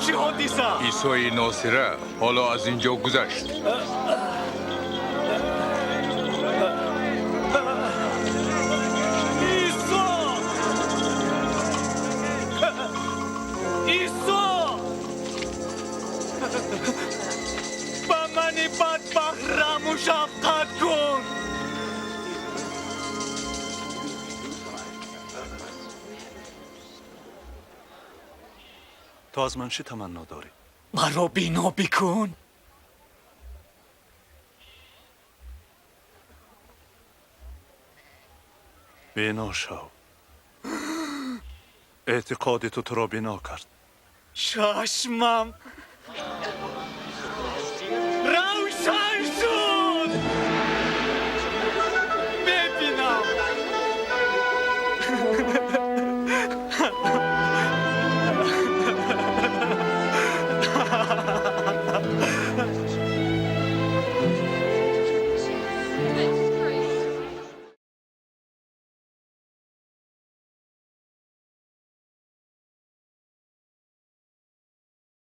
Чӣ ҳодиса? Исои Носира ҳоло аз ин ҷо гузашт. Исо! Исо! Ба мани бадбахт раҳму шафқат кун! Ту аз ман чӣ таманно дорӣ? Маро бино бикун. Бино шав. Эътиқоди ту туро бино кард. Чашмам.